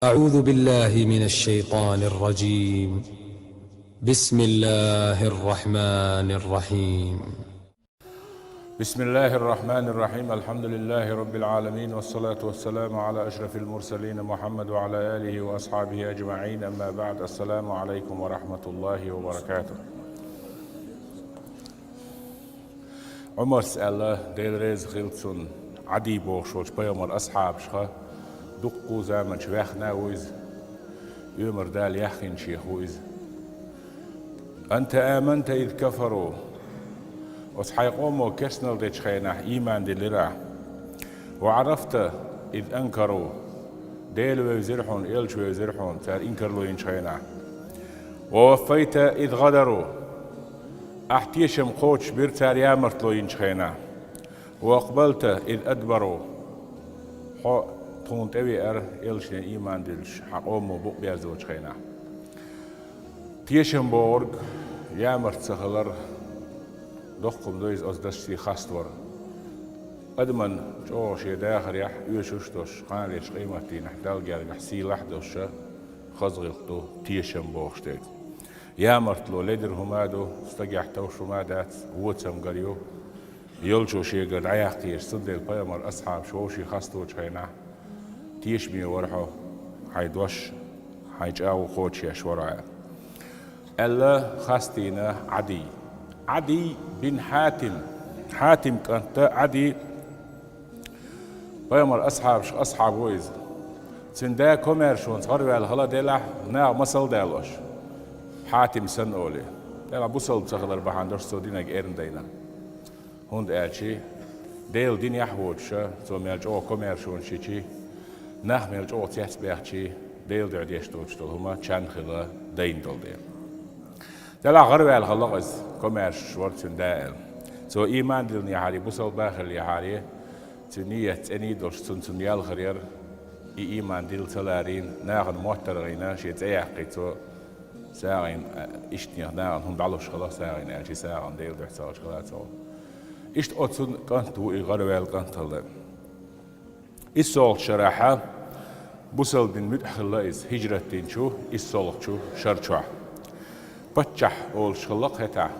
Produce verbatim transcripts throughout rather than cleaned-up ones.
أعوذ بالله من الشيطان الرجيم. بسم الله الرحمن الرحيم. بسم الله الرحمن الرحيم. الحمد لله رب العالمين، والصلاة والسلام على أشرف المرسلين محمد وعلى آله وأصحابه أجمعين. أما بعد، السلام عليكم ورحمة الله وبركاته. Ӏумарс аьлла, Дела реза хилва цунна, Ӏадий бохуш волчу пайхамар асхьабашха дуккха а заманчу ваьхна а ву иза, оьмар Дала яхйина шех ву иза. «أنت آمنت إذ كفروا». Оцу хьайн къомо керстанал дечу хенахь ийман диллира ахь. «وعرفت إذ أنكروا». Дела вевзира хьуна, элча вевзира хьуна, цара инкарло йинчу хенахь. «ووفيت إذ غدروا». Ахь тешам кхочушбира цара ямартло йинчу хенахь. «وأقبلت إذ أدبروا». Хьо тхуна тӀевеара, элчане ийман диллуш, хьан къомо букъ берзочу хенахь. Тешам бохург ямарт ца хилар, доккха хӀума ду иза оцу дашций хаставар. Адаман чӀогӀа шен дахарехь оьшуш а долуш, кханалерчу къематдийнахь Далла гергахь сийлахь а долуш, хаза гӀиллакх ду тешам бохуш дерг. Ямартло ледара хӀума а ду, стагехь товш хӀума а дац, воцам гар ю. Йолчо шегара дӀаяккхийша, цундела пайхамар асхьабаш вовшийн хасточу хенахь, тешаме вара хьо, хьайн дош, хьайн чӀагӀо кхочушъеш вара хьо аьлла. Аьлла хастийна Ӏадий. Ӏадий бин Хьатим. Хьатим кӀант Ӏадий. Пайхамар асхьабашка асхьаб ву иза. Цуьнан да комаьршонца гӀараваьлла хала делахь, наха масал далош. Хьатим санна олий. Делахь бусалба ца хилар бахьана долуш цо динарг эрна дайна. ХӀунда аьлча, Делан динехь а воцуша, цо мел чӀогӀа комаьршонаш йичи, нах мел чӀогӀа цецбаьхчи, Делан дуьхьа деш доцуш долу хӀума чан хила дайна долу дела. Делахь гӀараваьлла хала иза, комаьршаш вара цуьнан да аьлла. Цо ийман диллинехьарий, бусалба хиллехьарий, цуьнан нийят цӀена долуш, цунна цунна ял хир яра, и ийман дилла ца ларийна, нахана моттаргӀина, шен цӀе яккхий цо, сагӀина, иштанех нахана хӀума дӀалуш хала, сагӀина аьлчи, сагӀина Делан дуьхьа ца гӀачкъала цо. Иштта оцу кӀант ву и гӀараваьлла кӀант хала. ИссолгӀачу шарахьа бусалба дин муьтӀахь хилла иза, хӀижрат динчу иссолгӀачу шар чохь. Паччахь олуш хилла кхетахь,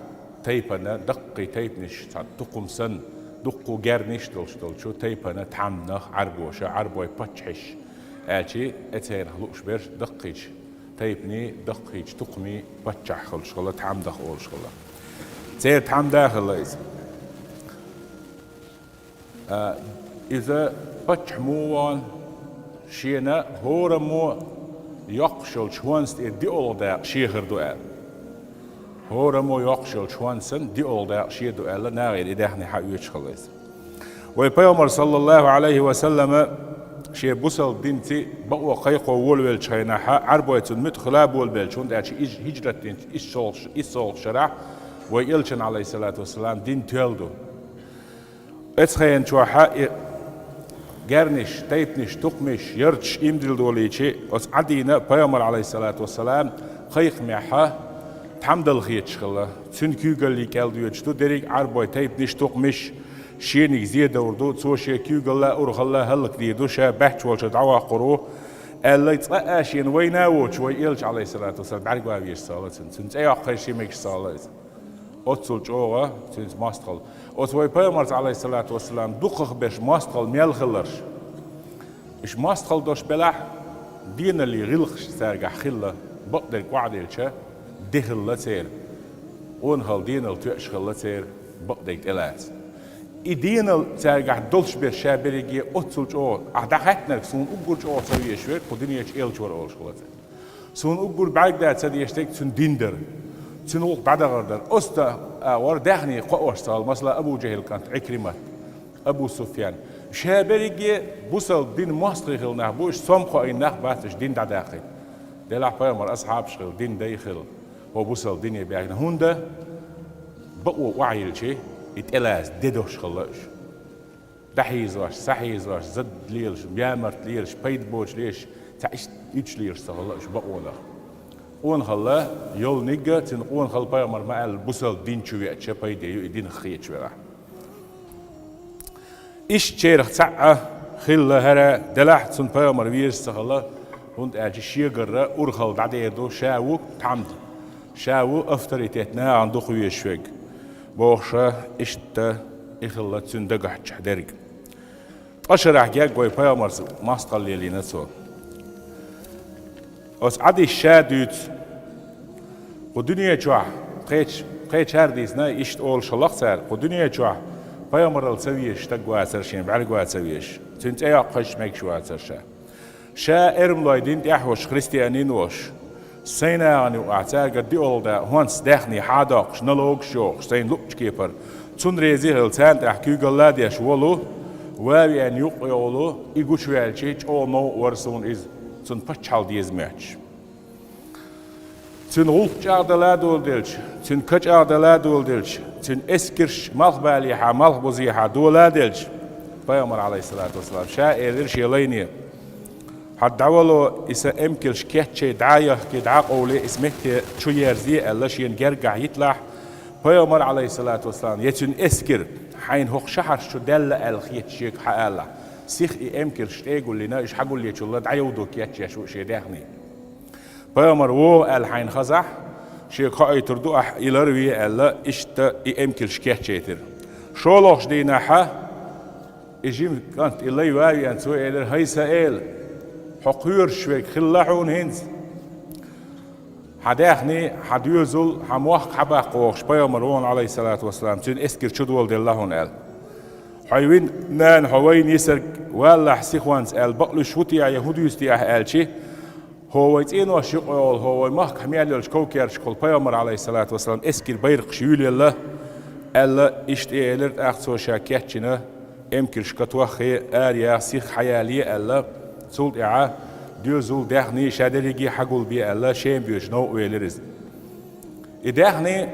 тайпана, даккхий тайпанаш, цхьа тукхум санна, дуккху герниш долуш долчу тайпана тхьамнах Ӏарбоша, Ӏарбой паччахьаш аьлчи, эцерах лууш берш даккхийчу тайпанийн, даккхийчу тукхамийн паччахь хилуш хилла, тхьамдах олуш хилла. Церан тхьамда а хилла иза. А, иза паччахь муха вахана, шена хӀораммо йоккхуш йолчу хӀонса тӀе диъолгӀа дакъа шен хир ду аьлла. ХӀораммо йоккхуш йолчу хӀонсан диъолгӀа дакъа шен ду аьлла, нахера и даьхни хьаоьцуш хилла иза. Вай Пайхамар, саллаллаху Ӏалайхи ва саллама, шен бусалба динций бакъо кхайкхо волавеллачу хенахьа, Ӏарбой цунна муьтӀахь хила болабелча, хӀунда аьлча иза хӀижрат динчу иссолгӀ-, иссолгӀачу шарахь вай элчан, Ӏалайхиссалату вассалам, дин тоьлла ду. Эцу хенан чохьа и герниш, тайпанаш, тукхамаш, ярташ иймадилла долийчи, оцу Ӏадийна Пайхамар, Ӏалайхиссалату вассалам, кхайкхамехьа, тхьамдала хеташ хилла. Цуьнан куьйгаллий кӀел доьдуш ду дерриг а Ӏарбой тайпанаш, тукхамаш, шениг зен довр ду, цо шен куьйгалла а, урхалла а хӀаллакдийр ду, ша баьчча волчуьра дӀаваккхур ву, аьлла, цкъа а шена вайна а воцуш, вай элча, Ӏалайхиссалату вассалам, бӀаьрга ван везаш ца хилла цунна. Цуьнан цӀе йоккхуш ерш мегаш ца хилла иза. Оццул чӀогӀа цуьнца мостагӀалла. Оцу вай Пайхамарца, Ӏалайхиссалату вассалам, дукхахберш мостагӀалла мел хилларш. Уьш мостагӀалла долуш белахь, деналлин гӀиллакхаш цаьргахь хилла, бакъдерг охьадиллича, де хилла церан. Къонахалла денал тоьаш хилла церан, бакъдерг тӀелаца. И денал цаьргахь долуш берш ша берриге оццул чӀогӀа, ахь дӀахаьттинарг суна уггар чӀогӀа ца везаш верг кху дуьнечу элча вара олуш хилла церан. Суна уггар бӀаьрг дан ца дезаш дерг цуьнан дин дара. Цуьнан гӀуллакх дӀадахар дара. Оцу тӀа а вара даьхни кхоош ца хилла, масала, Абу ЖахӀил кӀант Ӏикримат, Абу Суфьян. Ша берриге бусалба дин мостагӀий хилла нах бу, уьш сом кхоийна нах бац, уьш дин дӀадаккхийта. Делахь Пайхамар асхьабаш хилла, дин дай хилла, хӀо бусалба дине баьхкина. ХӀунда бакъо охьайилличи, и тӀелаца де долуш хилла уьш. ДӀахьийзош, схьахьийзош, зад лелаш, ямарт лелаш, пайда боцуш лелаш, цхьа иштта уьдуш лелаш ца хилла уьш бакъонах. Къонахалла йолниг а, цуьнан къонахалла Пайхамар ма аьлла, бусалба дин чу веача пайде ю и динах хеташ велахь. Иштта церах цхьаъ а хилла хӀара, делахь цунна Пайхамар везаш ца хилла, ХӀунда аьлча шегара урхалла дӀадер ду, ша ву тхьамда, ша ву авторитет, нахана дукха везаш верг, бохуш, иштта и хилла цуьнан дагахь чохь дерг. Ткъа шарахь герга вай пайхамарца мостагӀалла лелийна цо. Оцу Ӏадис ша дуьйцу. Кху дуьне чохь, кхеча-, кхечара дийцина, иштта олуш хилла-кх цара, кху дуьне чохь пайхамаралла ца везаш стаг вацара шен бӀаьрга ван ца везаш, цуьнан цӀе йоккхуьйтуш мегаш вацара ша. Ша эрмалой дин тӀехь а волуш, христианин а волуш, сайн нахана юкъахь цаьргара диъалгӀа да, хӀонс даьхни хьа а доккхуш, налогаш а йохуш, сайна луъучу кепара, цунна реза а хилла, царна тӀехь куьйгалла а деш волу, ван а веана юккъе волу, и гучуваьлча, чӀогӀа новкъа вара суна иза, цунна паччахьалла деза моьттуш. Цуьнан гӀуллакх чӀагӀдала а доладелча, цуьнан ка чӀагӀдала а доладелча, цуьнан эскарш малхбалехьа, малхбузехьа дола а делча, пайхамар, Ӏалайхиссалату вассалам, ша элира шен лайне: «Хьан дӀавало, и сан эмкалш кечъе, дӀа а яхке, дӀа а къовле, и сан метте чу ерзе», аьлла, шена гергахь йиталахь, пайхамар, Ӏалайхиссалату вассалам, я цуьнан эскар хьайна хӀокху шахьарш чу даьлла аьлла хеташ шега хьаалалахь, сиха и эмкалш тӀе а гулйина, уьш хьагулъечул дӀайовдо кечъеш ву шен даьхни. Пайхамар вогӀу аьлла хьайна хазахь, шега хоуьйтур ду ахь, и ларве аьлла, иштта и эмкалш кечъяйтира. ШолгӀачу дийнахьа и жима кӀант, и лай ван а веана, цо элира: «ХӀай сан эла, хьо кхоьруш верг хилла хьуна хӀинца? Хьан даьхни, хьан доьзал, хьан мохк хьабаккха вогӀуш пайхамар ву хьуна, Ӏалайхиссалату вассалам, цуьнан эскар чу доладелла хьуна», аьлла. «Хьо вина нана, хьо вайна йисарг валлахь сихонца», аьлла, бакълуьйш ву те ахь, я хӀун дуьйцу те ахь аьлча, хӀо вай цӀенош юкъа йолу, хӀо вай махкахь мел йолчу ков-керташкахула пайхамар, Ӏалайхиссалату вассалам, эскаран байракхаш юьйлаелла, аьлла, иштта элира. ТӀаккха цо ша кечйина эмкалш катоххе, араяха, сиха хьаялае аьлла, цул тӀаьхьа доьзал, даьхни ша дерриге а хьагулбе аьлла, Шема боьдуш новкъа велира иза. И даьхни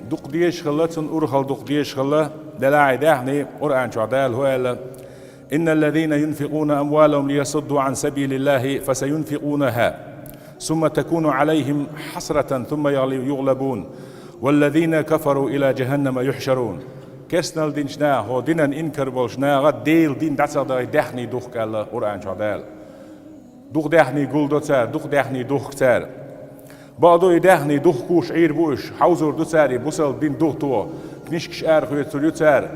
дукха дезаш хилла, цунна урхалла дукха дезаш хилла, делахь и даьхни, Къуръан чохь Дала хӀун аьлла: «إن الذين ينفقون أموالهم ليصدوا عن سبيل الله فسينفقونها ثم تكون عليهم حسرة ثم يغلبون والذين كفروا إلى جهنم يحشرون». Керстаналла динчу наха, хӀокху динан инкар болчу наха Делан дин дӀа ца дахь, даьхни духку аьлла Къуръан чохь Дала. Дукха даьхни гулдо цара, дукха даьхни духку цара. Бакъду, и даьхни духкуш Ӏийр бу уьш, хьовзур ду цара и бусалба дин духуто, книшкаш арахоьцур ю цара,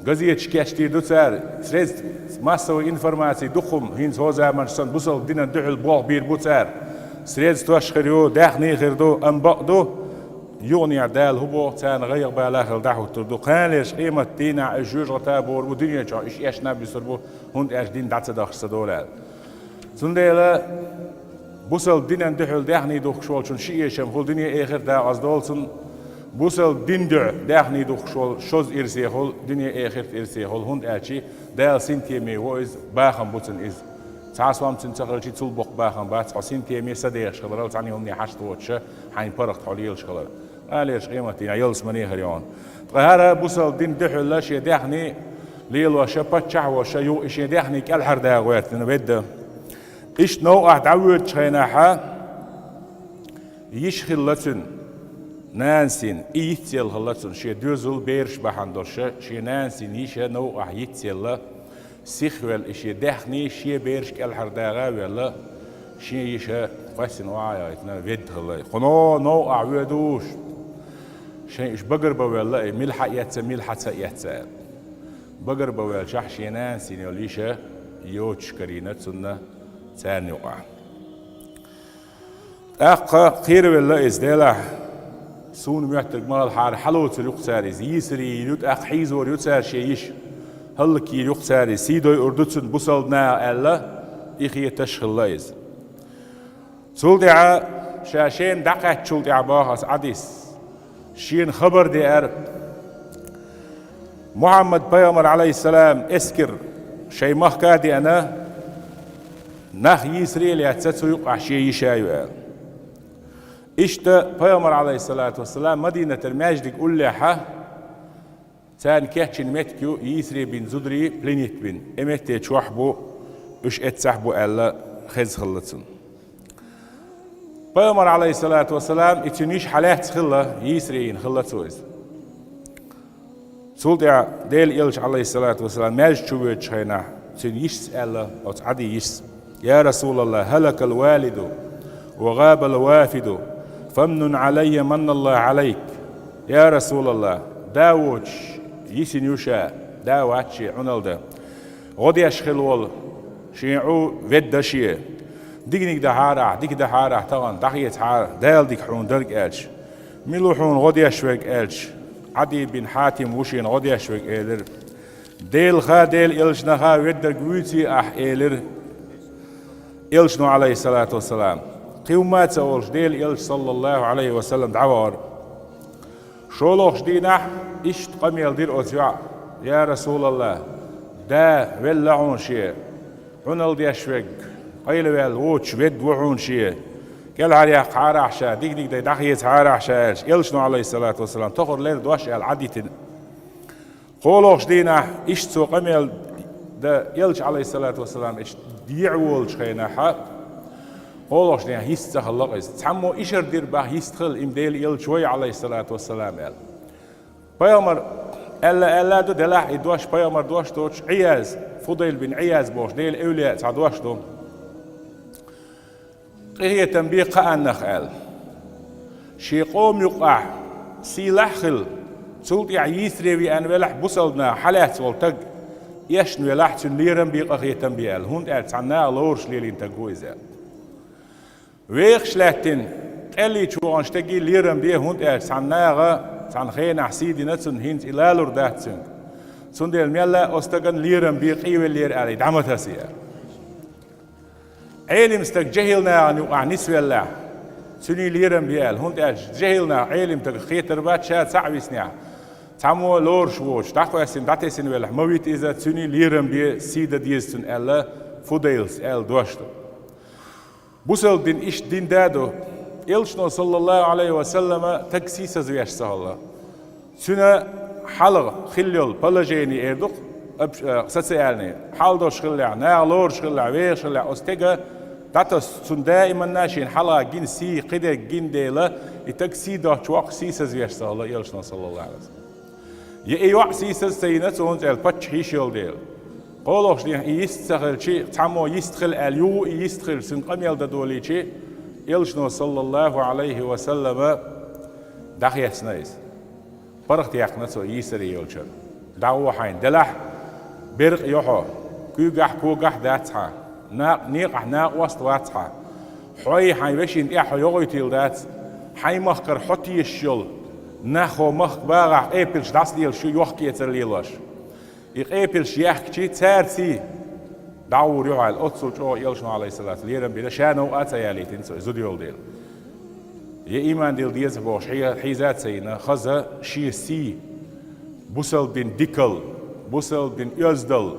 газеташ кечдийр ду цара, средств массовой информации дукха хӀума, хӀинца хӀокху заманчохь санна бусалба динан дуьхьал болх бийр бу цара. Средстваш хир ю, даьхни хир ду, амма бакъду, юханехьа Дала хӀун боху, царна гӀайгӀа, бала хила дӀахӀуттур ду. Кханалерчу къематан дийнахь уьш жоьжахате а богӀур бу, дуьне чохь уьш эшна а буьсур бу, хӀунда аьлча дин дӀа ца дахча ца долу аьлла. Цундела бусалба динан дуьхьал даьхни духкуш волчун ши эшам хуьлу, дуьне-эхарт дакъаза долу цунна. Бусалба динан дуьхьа даьхни духкуш волу шозза ирсе хуьлу, дуьне-эхарт ирсе хуьлу, хӀунда аьлча Дала синтеме ву иза, бахам бу цуьнан иза. Цхьа сом цуьнан ца хилча, цул боккха бахам бац хьо синтеме, са дехаш хиларал, цхьана хӀумане хьашт воцуш, хьайна паргӀат хьо лелаш хилар. Кханалерчу къематдийнахь ялсамане хир ю хьуна. Ткъа хӀара бусалба динан дуьхьал шен даьхни лелош, паччахь а волуш, юха и шен даьхни кӀелхьардаха гӀоьртина ведда. Иштта новкъахь дӀавоьдучу хенахьа, йиша хилла цуьнан, нанас йина, и йицъелла хилла цунна, шен доьзал, бераш бахьана долуш, шен нанас йина йиша новкъахь йицъелла, сихвелла, и шен даьхни, шен бераш кӀелхьардаха а велла, шен йиша кхоьссина охьа а яхийтина, ведда хилла. Кхуьнан новкъахь воьдуш, шайн уьш багарбан велла, и мила хьаэцна, мила хьа ца эцна аьлла. Багарбан ваьлчахь, шен нанас йина йолу йиша йоцуш карийна цунна царна юкъахь. ТӀаккха кхеравелла иза, делахь, суна моьттург ма хилахьара, хьалоцур ю-кх цара иза, йийсаре йийр ю, тӀаккха хьийзор ю цара шен йиша, хӀаллакйийр ю-кх цара иза, сий дойур ду цунна бусалба наха аьлла, и хеташ хилла иза. Цул тӀаьхьа, ша Шема дӀакхаьччул тӀаьхьа, боху аса Ӏадис, шена хабар деара, Мухьаммад-пайхамар, Ӏалайхиссалам, эскар шайн махка а деана, нах йийсаре а лаьцна, цу юкъахь шен йиша ю аьлла. Иштта пайхамар, Ӏалайхиссалату вассалам, Мадинатара маьждиг уллехьа, царна кечйина меттиг ю, йийсаре бина зударий пленить бина, и метте чохь бу, уьш эццахь бу аьлла, хезна хилла цунна. Пайхамар, Ӏалайхиссалату вассалам, и цуьнан йиша хьалаьцна хилла, йийсаре йина хилла цо иза. Цул тӀаьхьа Делан элча, Ӏалайхиссалату вассалам, маьждиг чу воьдучу хенахь, цуьнан йишас аьлла, оцу Ӏадин йишас: يا رسول الله، هلك الوالد وغاب الوافد، فامنن علي من الله عليك. يا رسول الله, да воцуш йисина ю ша, да вац шен, Ӏуналла дан. ГӀо деш хилла волу шен Ӏу ведда шен. Диканиг дахьара ахь, дика дахьара ахь тахана, дӀахецахьара, Дала дика хьуна дерг аьлча. Мила ву хьуна гӀо деш верг аьлча, Ӏадий бин Хьатим ву шена гӀо деш верг элира. Делаха, Делан элчанаха веддарг вуьйций ахь, элира элчано, Ӏалайхиссалату вассалам. Кхин хӀумма а ца олуш, Делан элча, саллаллаху Ӏалайхи ва саллам, дӀавахара. ШолгӀачу дийнахь иштта къамел дира оцу йоӀа: «Я Расулаллах, да велла хьуна шен, Ӏуналла деш верг, къайлаваьлла воцуш ведда ву хьуна шен, кӀелхьаръяккхахьара ахь ша, диканиг дай дӀахецахьара ахь ша», аьлча, элчано, Ӏалайхиссалату вассалам, тохара лерра дош аьлла Ӏадитина. КхоалгӀачу дийнахь иштта цо къамел дан элча, Ӏалайхиссалату вассалам, иштта дехьа волчу хенахь, кхоалгӀачу дийнахь йист ца хилла иза. Цхьаммо ишар дира бах, йистхила, и-м Делан элча вай, Ӏалайхиссалату вассалам, аьлла. Пайхамар аьлла, аьлла а ду, делахь и дош, пайхамар дош доцуш, Ӏияз, Фудайл бин Ӏияз бохуш, Делан эвлияъ цхьа дош ду. Къинхетам бе кхааннах аьлла. Шен къоман юкъахь сийлахь а хилла, цул тӀаьхьа йийсаре веана велахь, бусалба наха хьалаьцна волу таг эшна велахь, цуьнан лерам бе, къинхетам бе аьлла, хӀунда аьлча цхьана наха лоруш лелийна таг ву иза аьлла. Вехаш лаьттина, къеллича вахана стеган лерам бе, хӀунда аьлча цхьана наха цхьана хенахь сий дина цунна, хӀинца и лалур дац цуьнга. Цундела мелла а оцу стагана лерам бе, къийвеллера аьлла, и дӀа ма тасийта аьлла. Ӏелим стаг жехӀил нахана юкъахь нисвеллехь, цуьнан лерам бе аьлла, хӀунда аьлча жехӀил нах Ӏелим стагах хетар бац, ша цхьаъ виснехь, цхьаммо лоруш воцуш, дӀакхоьссина, дӀатесина велахь, ма вита иза, цуьнан лерам бе, сий дан деза цунна аьлла, Фудайлас аьлла дош ду. Бусалба дин иштта дин да а ду. Элчано, саллаллаху Ӏалайхи ва саллама, таг сийсазвеш ца хилла. Цуьнан хьалха хилла йолу положение эр ду-кх, аб-, а, социальный, хьал долуш хиллехь, наха лоруш хиллехь, вехаш хиллехь, оцу стеган дӀатасса, цунна даиманна шена хьалха гина сий, кхидерг гина дела, и таг сий доцчу воккхачу сийсазвеш ца хилла элчано, саллаллаху Ӏалайхи ва саллам. Я и йоӀ сийсаз ца йина цунна, цӀел паччахь йиш йолу дела. КхоалгӀачу дийнахь и йист ца хилча, цхьаммо йист хила аьлла, юха и йист хилча, цуьнан къамел дан долийча, элчано, саллаллаху Ӏалайхи ва саллама, дӀахецна иза. ПаргӀатъяьккхина цо йийсаре йолчара. ДӀагӀо хьайна, делахь, беркъа йо хьо, куьйгахь, когахь дац хьан, накъ-, некъахь накъост вац хьан, хьой, хьайн вешин тӀехь хьо йогӀуьйтийла дац, хьайн махкара хьо тешаш йолу нах хьо махка багӀахь, къепилш дӀасалелаш ю, йохк-эцар лелош. И къепилш яьхкича, цара сий дӀагӀур ю хьо аьлла, оццул чӀогӀа элчано, Ӏалайхиссалату, лерам бина, ша новкъа а ца ялийтина цо, и зуда йолу дела. Я иман дилла деза бохуш хье-, хьийза а ца йина, хаза шен сий, бусалба дин дикал, бусалба дин оьздал,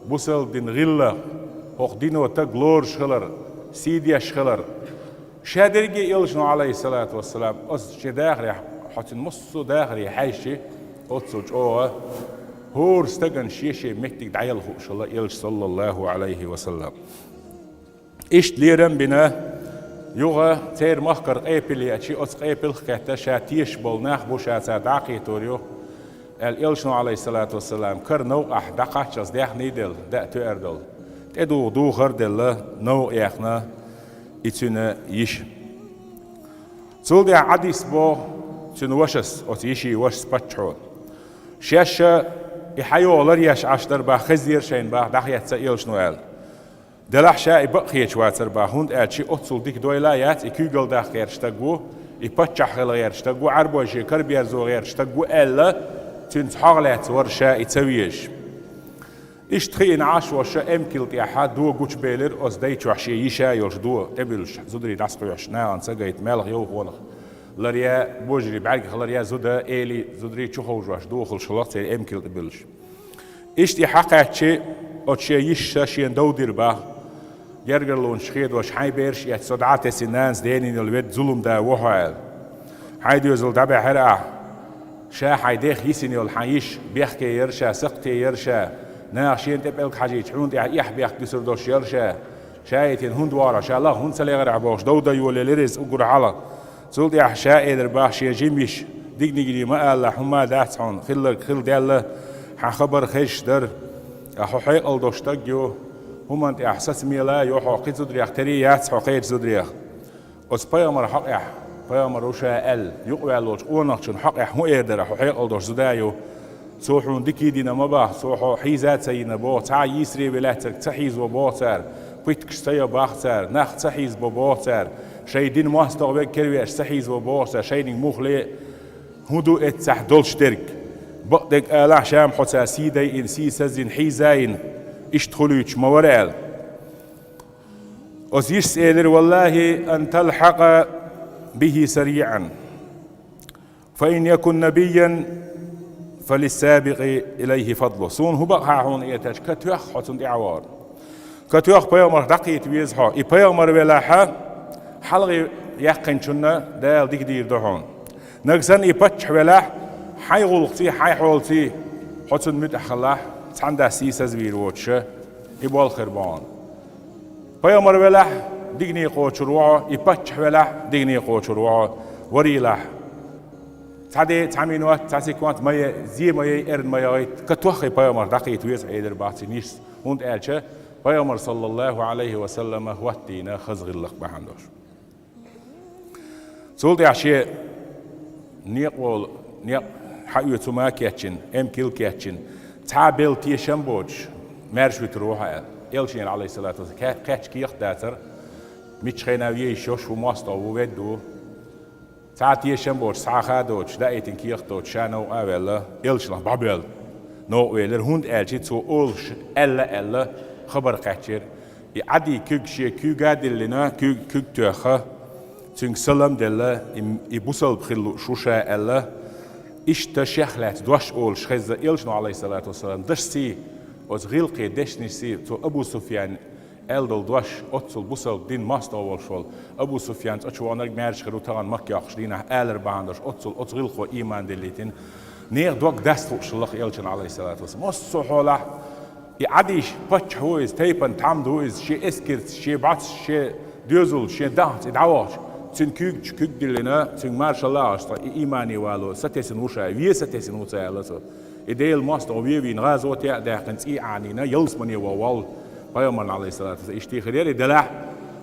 бусалба дин гӀиллакх, хӀокху дино таг лоруш хилар, сий деш хилар. Ша дерриге элчано, Ӏалайхиссалату вассалам, оцу шен дахарехь, хьо цуьнан массо а дахаре хьаьжча, оццул чӀогӀа хӀора стагана шен-шен меттиг дӀаяла хууш хилла элча, саллаллаху Ӏалайхи ва саллам. Иштта лерам а бина, юха церан махкара къепил еача, оцу къепилх а кхетта, ша тешаш болу нах бу, ша цара дӀа а кхетор ю, аьлла, элчано, Ӏалайхиссалату вассалам, кара новкъахь дӀакхаччалц даьхний а делла, даа тоьар долу, тӀедугӀу духар а делла, новкъа яьхна и цуьнан йиша. Цул тӀаьхьа Ӏадис боху цуьнан вашас, оцу йишин вашас паччахьо. Шаьш а и хьайогӀу лар еш Ӏаш дара бах, хезнера шайна бах, дӀахецна элчано аьлла. Делахь ша и бакъ хеташ вацара бах, хӀунда аьлча оццул дика дойла а яц, и куьйгалла даккха гӀерташ стаг ву, и паччахь хила гӀерташ стаг ву, Ӏарбой шен караберзо гӀерташ стаг ву аьлла, цуьнца хьогӀ лаьцна вара ша и ца везаш. Иштта хиъна Ӏаш волуш, эмкал тӀехь до гучубелира оцу дай чохь шен йиша йолуш до тӀебуьллуш, зударий дӀасакхоьхьуш, нахана ца гайта, маьлхан йовхонах ларъяь, божарий бӀаьргах ларъяь, зуда, эли, зударий чуховшош дохалуш хилла церан эмкал тӀебуьллуш. Иштта и хьакхаьчча, оцу шен йиша шена дов дира бах. Гергарлонаш хедош, хьайн бераш а эцна, со дӀа а тесна, нанас денийна йолу ведда зулам да ву хьо аьлла. Хьайн доьзал дӀабаьхьира ахь. Ша хьайн дех йисина йолу хьан йиша бехке яра ша, сакхте яра ша. Наха шена тӀе пӀелг хьажийча, хьуна тӀехь эхь-бехк дуьсур долуш яра ша. Ша йитина хӀунда вахара, ша лаха хӀунда ца легӀира ахь бохуш, дов дан йолаелира иза уггар хьалха. Цул тӀаьхьа ша элира бах шен жима йиша: «Дигнигний ма алалахь, хӀумма а дац хьуна, хилларг хилла даьлла, хьан хабар хезаш дара, ткъа хьо хьекъал долуш стаг ю, хӀуманна тӀехь сацамела ю хьо кхечу зударех, тера яц хьо кхечу зударех. Оцу пайхамаран хьокъехь, пайхамар ву ша аьлла, юкъаваьллачу къонахчун хьокъехь хӀун эр дара хьо хьекъал долуш зуда ю? Цо хьуна дика а дина ма боху, цо хьо хьийза а ца йина боху, цхьа а йийсаре ван лаьцнарг ца хьийзаво боху цара, пуьтигаш ца йо боху цара, нах ца хьийзабо боху цара, шайн динан мостагӀа верг кара веш ца хьийзаво боху цара, шайниг муххале а. ХӀун ду эццахь долуш дерг? Бакъдерг алахь, ша-м хьо цара сий дайина, сий сазйина, хьийза а йина, иштта хуьлуьйтуш ма вара аьлла. Оцу йишас элира: «Валлахи, ан талхьакъа бихи сариӀан, фа ин якун набийян, фа лиссабикъи илайхи фадлу». Суна хӀун бакъахьа хьуна эташ, катоьхна хьо цунна тӀаьхьавахар. Катоьхна пайхамарх дӀакхета веза хьо. И пайхамар велахьа, хьалхе яьккхинчунна Дала дика дийр ду хьуна. Нагахь санна и паччахь велахь, хьайн гӀуллакхций, хьайн хьолаций хьо цунна муьтӀахь хилахь, цхьанна дас сий сазвийр воцуша, и болх хир бу хьуна. Пайхамар велахь, дикане кхочур ву хьо, и паччахь велахь, дикане кхочур ву хьо. Варийлахь, цхьа де, цхьа минот, цхьа секунд ма е, зе ма е, эрна ма яхийта, катоьхна и пайхамарх дӀакхета веза хьо, элира боху цуьнан йишас. ХӀунда аьлча пайхамар, саллаллаху Ӏалайхи ва саллама, хӀоттийна хаза гӀиллакх бахьана долуш. Цул тӀаьхьа шен некъа волу, некъ хьаоьцу хӀума а кечйина, эмкал а кечйина, цхьа а белла тешам боцуш, маьрша вуьтур ву хьо аьлла. Элчанера, Ӏалайхиссалату вассалам, ке-, кхеччалц кехат дацара, миччахьа вен йиш йолуш ву, мостагӀа ву, ведда ву. Цхьа а тешам боцуш, цхьа а ха доцуш, даийтина кехат доцуш, ша новкъа а ваьлла, элчанах дӀабоьлла новкъа велира, хӀунда аьлча цо олуш аьлла-аьлла хабар кхаьчнера. И Ӏадин куьг шен куьйга а диллина, куьг, куьг тоьхна, цуьнга салам а делла, и, и бусалба хила лууш ву ша аьлла, иштта шех лаьцна дош олуш хезна элчано, Ӏалайхиссалату вассалам, дашций, оцу гӀиллакхе дешнашций, цо Абу Суфьян аьлла долу дош, оццул бусалба динан мостагӀа волуш волу Абу Суфьян цӀа чу ваханарг маьрша хир ву тахана Макка йоккхучу дийнахь алар бахьана долуш, оццул оцу гӀиллакхо ийман диллийтина. Нехан дог дас хууш хилла-кх элчанан, Ӏалайхиссалату вассалам. Массо а хьолахь и Ӏадийша паччахь ву иза, тайпана тхьамда ву иза, шен эскарца, шен бӀаьстаца, шен доьзалца, шен дахца и дӀавахча, цуьнан куьйга чу куьг диллина, цуьнга маршалла а гӀоьртина, и иймане вало сатесна ву ша, вен сатесна ву ца аьлла цо. И Делан мостагӀа вен вийна, гӀазоте а даьккхина, цӀий а Ӏанийна, ялсамане ваха воллу пайхамарна, Ӏалайхиссалату вассалам. Иштта хир яра и, делахь,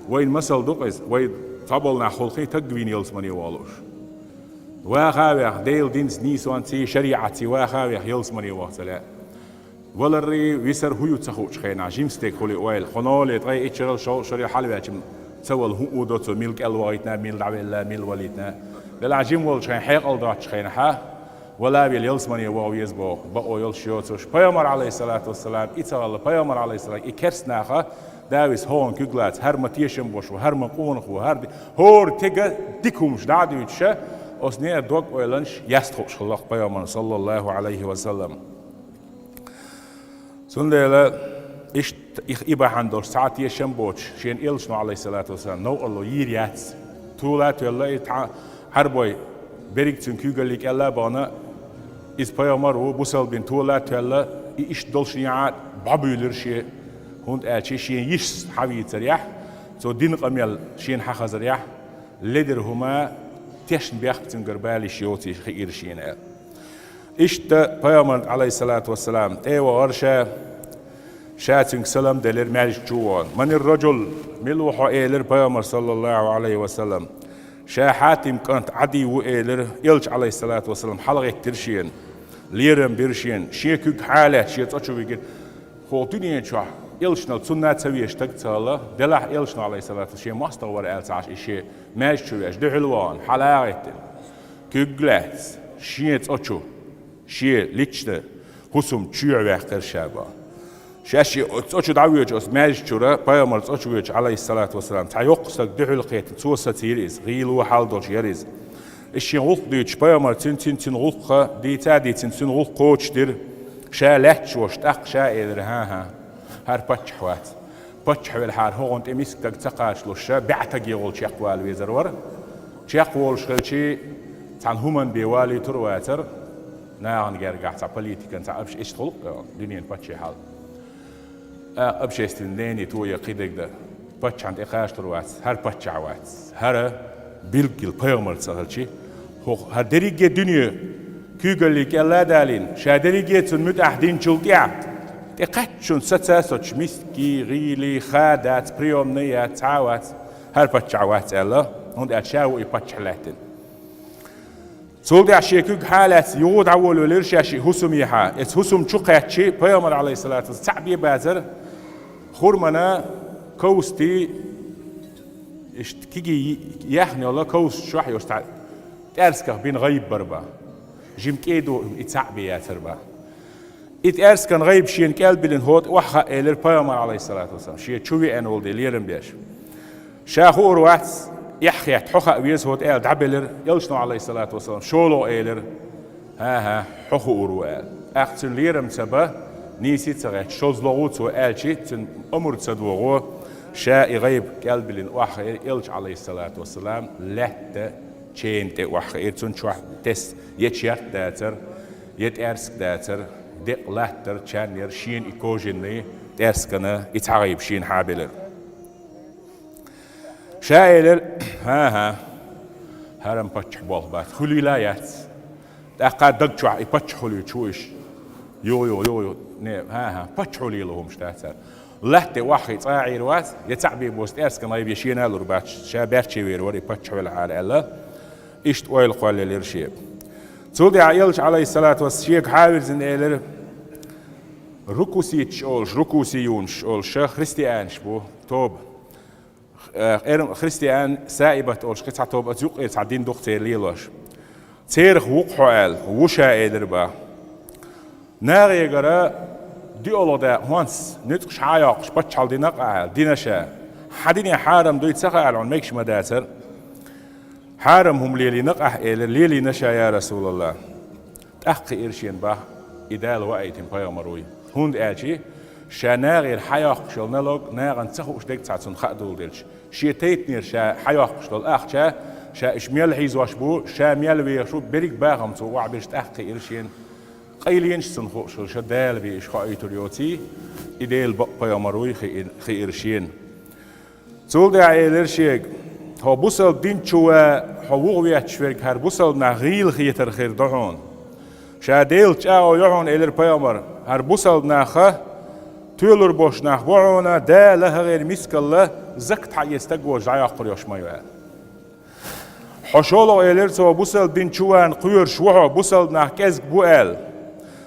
вайна масал ду-кх иза, вай цхьаболу нах хуьлу-кх таг вийна ялсамане ваха лууш. Ваха а веха, Делан динца, нийсонций, шариӀатций ваха а веха, ялсамане ваха ца лаьа. Валаррий, висар хӀун ю ца хуучу хенахь, жима стаг хуьлий ойла. Кху ноле ткъе иччарал шовзткъа шаре хьалаваьлча, ца вала хӀун а до цо, мила кӀел вахийтина, мила дӀавелла, мила валийтина. Делахь жима волчу хенахь, хьекъал доцучу хенахьа, вала а велла, ялсамане ваха веза боху бакъо йолуш йоцуш. Пайхамар, Ӏалайхиссалату вассалам, и ца хилла, пайхамар, Ӏалайхиссалам, и керста наха, Давис, хӀокхуьнан куьг лаца, хӀара ма тешам бош ву, хӀара ма къонах ву, хӀара ди-, хӀора тӀера дика хӀумаш дӀа а дуьйцуша, оцу нехан дог-ойланаш яста хууш хилла-кх пайхамарна, саллаллаху Ӏалайхи ва саллам. Цундела иштта и, и бахьана долуш цхьа а тешам боцуш, шена элчано, Ӏалайхиссалату вассалам, новкъарло йийр яц. Тола а тоьлла, и тхьа-, хьарбой берриг цуьнан куьйгаллий кӀел а бахана, иза пайхамар ву, бусалба дин тола а тоьлла, и иштта долуш неӀа дӀабуьйлира шен, хӀунда аьлча шен йишас хьавийцарехь, цо динан къамел шена хьахазарехь, ледара хӀума тешнабехк цуьнгара бала йиш йоцийша хиира шена аьлла. Иштта пайхамарна, Ӏалайхиссалату вассалам, тӀе а вахара ша, ша цуьнга салам делира маьждиг чу а вахана. «Манир раджул?» Мила ву хьо, элира пайхамар, саллаллаху Ӏалайхи ва саллам. Ша Хьатим кӀант Ӏадий ву, элира. Элча, Ӏалайхиссалату вассалам, хьалагӀеттира шена, лерам бира шена, шен куьг хьалаьцна шен цӀа чу вигира. ХӀокху дуьнен чохь элчанал цунна а ца везаш стаг ца хилла, делахь элчано, Ӏалайхиссалату, шен мостагӀа вара аьлла ца Ӏаш, и шен маьждиг чу веш, дуьхьал вахана, хьалагӀеттина, куьг лаьцна, шен цӀа чу, шен лична хӀусам чоьхьа ваьккхира ша боху. Шаьш и оцу цӀа чу дӀавоьдуш, оцу маьждиг чуьра, пайхамар цӀа чу воьдуш, Ӏалайхиссалату вассалам, цхьа йоккха стаг дуьхьал кхетта, цо сацийра иза, гӀийла ву хьал долуш яра иза. Иза шен гӀуллакх дуьйцуш, пайхамар цуьнан, цуьнан, цуьнан гӀуллакх дийца а дийцина, цуьнан гӀуллакх кхочушдира. Ша лаьтташ волуш, тӀаккха ша элира: «ХӀан-хӀа, хӀара паччахь вац. Паччахь велахьара, хӀокхунна тӀе миска стаг ца кхачалуш, ша бӀе стаге гӀолла чекхвала везар вара. Чекхволуш хилчий, цхьана хӀуманна бен валийтур а вацара». Нахана гергахь цхьа политикан, цхьа общ-, иштта хуьлу-кх дуьненан паччахьалла. А, общественное мнение, то е кхидерг дан. Паччахьна тӀе кхачалур вац, хӀара паччахь вац. ХӀара билггал пайхамар ца хилчий, хӀокху, хӀара дерриге дуьне куьйгаллий кӀел а далийна, ша дерриге цунна муьтӀахь динчул тӀаьхьа, ТӀекхаьччун саца сочу миски, гӀийли, ха дац, приёмный яц, цхьа а вац, хӀара паччахь вац аьлла, хӀунда аьлча ша ву и паччахь лаьттина. Цул тӀаьхьа шен куьг хьалаьцна юха дӀаволавелира ша шиъ хӀусамехьа. Эцу хӀусам чу кхаьччи, пайхамар, алейхиссалату вассалам, цхьаъ бен бацара, хурмана ковсти, иштта кигий яьхна йолу ковсаш чохь йолуш цхьа тӀаьрсигах бина гӀайба бар бан. Жима кӀеда и цхьаъ бен яцар бан. И тӀаьрсиган гӀайба шена кӀел биллина хӀотту охьахаа элира пайхамар, алейхиссалату вассалам, шен чу веана волу де лерам беш. Ша хуур вац, эхь хетта, хьо хаа веза хӀотту аьлла дӀабелира, элчано, алейхиссалату вассалам, шолгӀа элира: «ХӀан-хӀа, хьо хуур ву», – аьлла. ТӀаккха цуьнан лерам ца бан, нийса ца гӀерташ, шозлагӀа ву цо аьлчи, цуьнан омра ца догӀо, ша и гӀайба кӀел биллина охьахиира, элча, алейхиссалату вассалам, лаьтта чена тӀе охьахиира, цунна чохь тесна я черт дацара, я тӀаьрсиг дацара, декъа латтара, чан яра, шена и кожаный тӀаьрсигана и цхьа гӀайба шена хьабелира. Ша элира: «ХӀан-хӀа, хӀара-м паччахь болх бац, хуьлийла а яц». ТӀаккха даг чохь и паччахь хуьлуьйтуш ву иша. Юха, юха, юха, юха. Не, хӀан-хӀа, паччахь хуьлийла хӀумаш дац хӀара. Латта тӀе охьахиъна цкъа а Ӏийр вац, я цхьаъ бен босу тӀаьрсиган гӀайба шена а лур бац, ша баьрче вер вара и паччахь велахьара аьлла, иштта ойла кхоллаелира шен. Цул тӀаьхьа элча, алейхиссалату вассалам, шега хьавирзина элира: «Рукуситаш олуш, рукусиюнаш олуш христианаш бу, тоба. Э, эрм-, христиан, саибат олуш кхин цхьа тоба, оцу юккъера цхьа дин ду-кх церан лелош. Церах ву-кх хьо», – аьлла. «Ву ша», – элира бан. «Нахегара диъалгӀа дакъа хӀонс нуьцкъаш хьа а йоккхуш, паччахьалла дина-кх ахьа», – аьлла. «Дина ша». «Хьан дине хьарам дуй, ца хаьара хьуна, мегаш ма дацара». «Хьарам хӀума лелийна-кх ахь», – элира. «Лелийна ша, я Расулаллах». ТӀаккха кхиира шена бах, и Дала ваийтина пайхамар вуй. ХӀунда аьлча ша нахера хьайоккхуш йолу налог нахана ца хууш дерг цхьа цунна хаа долу делча, шен тайтанера ша хьайоккхуш долу ахча, ша иша мел хьийзош бу, ша мел вехаш ву, берриг бахам цо охьабирзича, тӀаккха кхиира шена, къайленаш цунна хууш хилча, Дала бен иша хоуьйтур йоций, и Делан бакъ пайхамар вуй хиира, хиира шена. Цул тӀаьхьа элира шега: «Хьо бусалба дин чу ван, хьо вухаветташ верг хӀара бусалба нах гӀийла хетар хир ду хьуна. Ша Делаца чӀагӀо йо хьуна, – элира пайхамар, – хӀара бусалба нах, тоьлур болуш нах бу хьуна, Дала хӀара мискалла закат хьаэца стаг воцуш дӀайоккхур йолуш ма ю», – аьлла. «Хьо шолгӀа, – элира цо, – бусалба дин чу ван кхоьруш ву хьо, бусалба нах кӀезиг бу аьлла.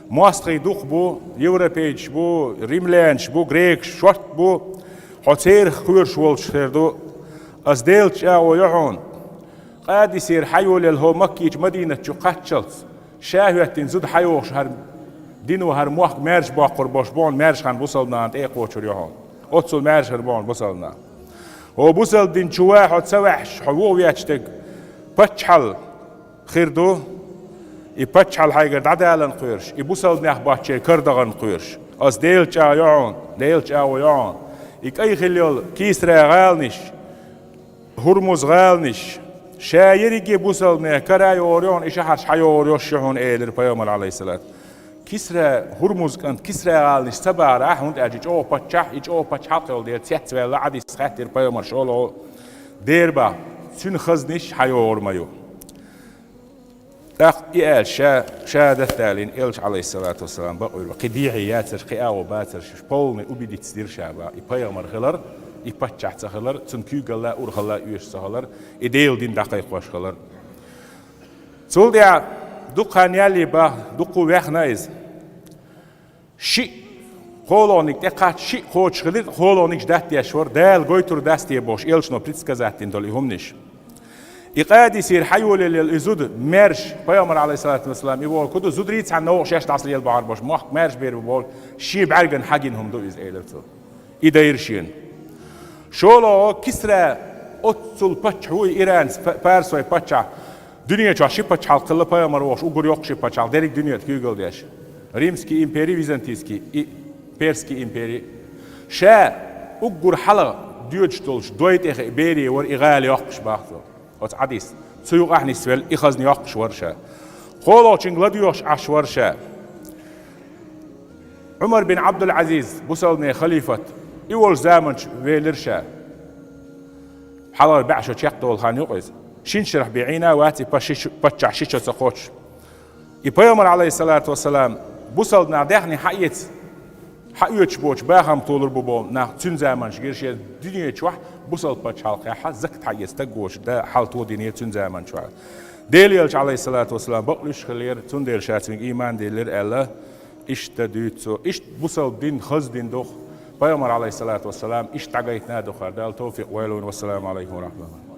МостагӀий дукха бу, европейцаш бу, римлянаш бу, грекаш шорта бу, хьо церах кхоьруш волуш хир ду. Ас Делаца чӀагӀо йо хьуна, Къадисера хьайолаелла хӀо Маккичу Мадинат чу кхаччалц, ша хӀоьттина зуда хьайогӀуш хӀара дино хӀара мохк маьрша боккхур болуш бу хьуна, маьрша хан бусалба нахана тӀе а кхочур ю хьуна. Оццул маьрша хир бу хьуна бусалба нах. Хьо бусалба дин чу ван, хьо ца ваьхьаш, хьо вухаветташ дерг паччахьалла хир ду, и паччахьалла хьайгара дӀадаларна кхоьруш, и бусалба нах боцчеран карадахарна кхоьруш. Ас Делаца чӀагӀо йо хьуна, Делаца чӀагӀо йо хьуна. И кӀай хилла йолу Кисра гӀаланаш, ХӀурмуз гӀаланаш, ша ерриге бусалба нехан кара а йогӀур ю хьуна, и шахьарш хьайогӀур йолуш ю хьуна», – элира пайхамар, алейхиссалату. Кисра, ХӀурмуз кӀант Кисра гӀаланаш ца бахара ахь, хӀунда аьлча и чӀогӀа паччахь, и чӀогӀа паччахьалкх йолу дела цецваьлла, Ӏадис хаьттира пайхамар шолгӀа, дера бах, цуьнан хазниш хьайогӀур ма ю. ТӀаккха и аьлча, ша, шахӀадат далийна, элча, алейхиссалату вассалам, бакъвийр бан. Кхин дехье яцарш, кхин агӀо бацарш, полный убедиться дира ша бан. И пайхамар хилар, и паччахь ца хилар, цунна куьйгалла а, урхалла а оьшуш ца хилар, и Делан дин дӀакхайкхош хилар. Цул тӀаьхьа дукха хан ялале бан, дуккха а ваьхна иза. Шиъ кхоалгӀаниг тӀекхачча, шиъ кхочуш хилира, кхоалгӀаниг даттадеш вара, Дала гойтур дац те бохуш, элчано предсказать дина долу и хӀуманаш. И Къадисера хьайолаелла и зуда маьрша, пайхамар, алейхиссалату вассалам, и вогӀу куду, зударий цхьаьна новкъа шаьш дӀасалелабахьар бохуш, мохк маьрша бер бу бохуш, шен бӀаьргана хьагина хӀума ду иза, элира цо. И дайра шена. ШолгӀа Кисра, оццул паччахь ву и Иранца, п-, парсой паччахь. Дуьне чохь ши пачхьалкх хилла пайхамар вогӀуш, уггар йоккха ши пачхьалкх, дерриг дуьненна куьйгалла деш. Римский импери, византийский, и персский импери. Ша уггар хьалха доьдуш долчу дой тӀе хиъна бере вара и гӀала йоккхуш, бах цо. Оцу Ӏадис. Цу юкъахь нисвелла и хазна йоккхуш вара ша. КхоалгӀачуьнга ладоьгӀуш Ӏаш вара ша. Ӏумар бин Ӏабдул-Ӏазиз, бусалбанийн халифат, и волчу заманчу велира ша. Хьалхара бӀе шо чекхдолу хан ю-кх иза. Шина шарахь бен Ӏийна а вац и пачча-, паччахь ши шо ца кхочуш. И пайхамар, алейхиссалату вассалам, бусалба нах даьхни хьаэца Хьаоьцуш боцу бахам толур бу боху нах цуьнан заманчохь гира шен дуьнен чохь бусалба пачхьалкхехь закат хьаэца стаг воцуш да хьал тодине цуьнан заманчохь. Делан элча, алейхиссалату вассалам, бакълуьйш хиллера, цундела ша цуьнга ийман диллира аьлла, иштта дуьйцу цо. Иштта бусалба дин хаза дин ду-кх. Пайхамар, алейхиссалату вассалам, иштта дӀагайтина ду-кх хӀара. Далла тавфикъ войла вайна. Вассаламу алейкум ва рахматуллахӀ.